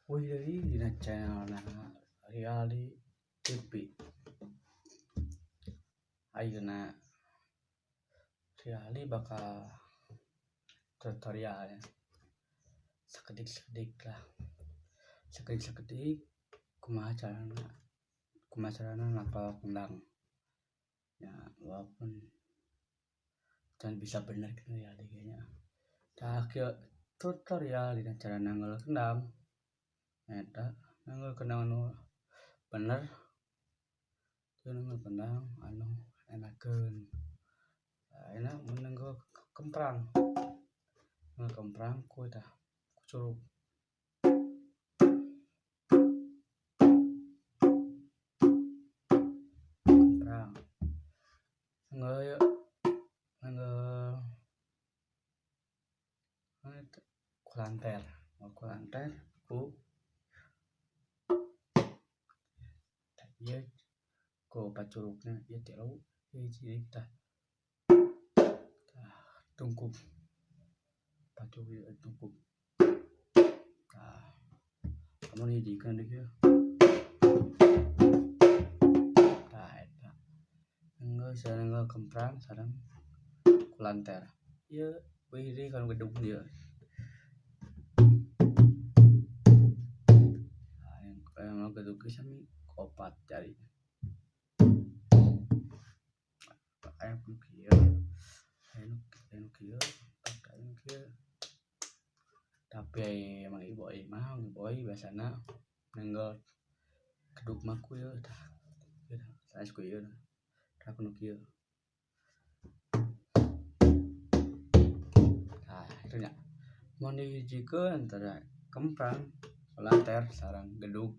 Wih deui dina channelna Rialdi TV. Ayeuna Rialdi bakal tutorial ya. Sakedik-sakedik lah. Sakedik-sakedik kumaha carana napal kendang. Ya, walaupun can bisa bener gitu Rialdi kayaknya. Tah kieu tutorial dina cara nanggel kendang. Eta nanggel kendang anu bener. Teu nanggel kendang anu enakeun. Ayeuna mun nanggel kemprang. Nanggel kemprang ku tah ku curug. Kemprang. Nanggel ieu nanggel ku lanter. Ku lanter ku ieu ku pacurugna ieu tilu hiji tah. Tah tungkup. Pacurug ieu tungkup. Tah lamun hijikeun deui kieu. Tah eta. Enggeus sareng kemprang sareng ku lanter. Ieu wih deui kana gedung ieu. Aya gedung ge sami opat jari. Aya nu kieu, aya nu kieu, aya nu kieu. Tapi emang iboy mah, iboy biasana nenggel keduk mah ku ieu tah. Ieu tah, sanes ku ieu tah ku nu kieu. Tah, kitu nya. Mun dihijikeun antara kemprang, lanter sareng gedug.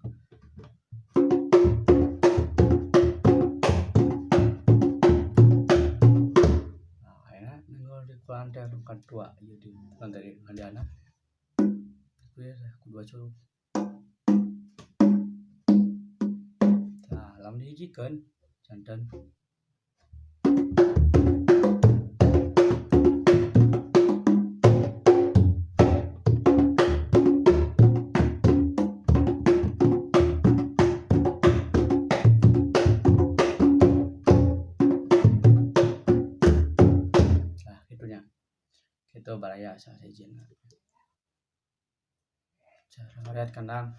Nah, ayeuna nenggel di lanter nu kadua ieu di lanter ieu dianak. Ieu tah ku dua curug. Tah, lamun dihijikeun janten itu baraya sahijina. Cara ngariat kendang.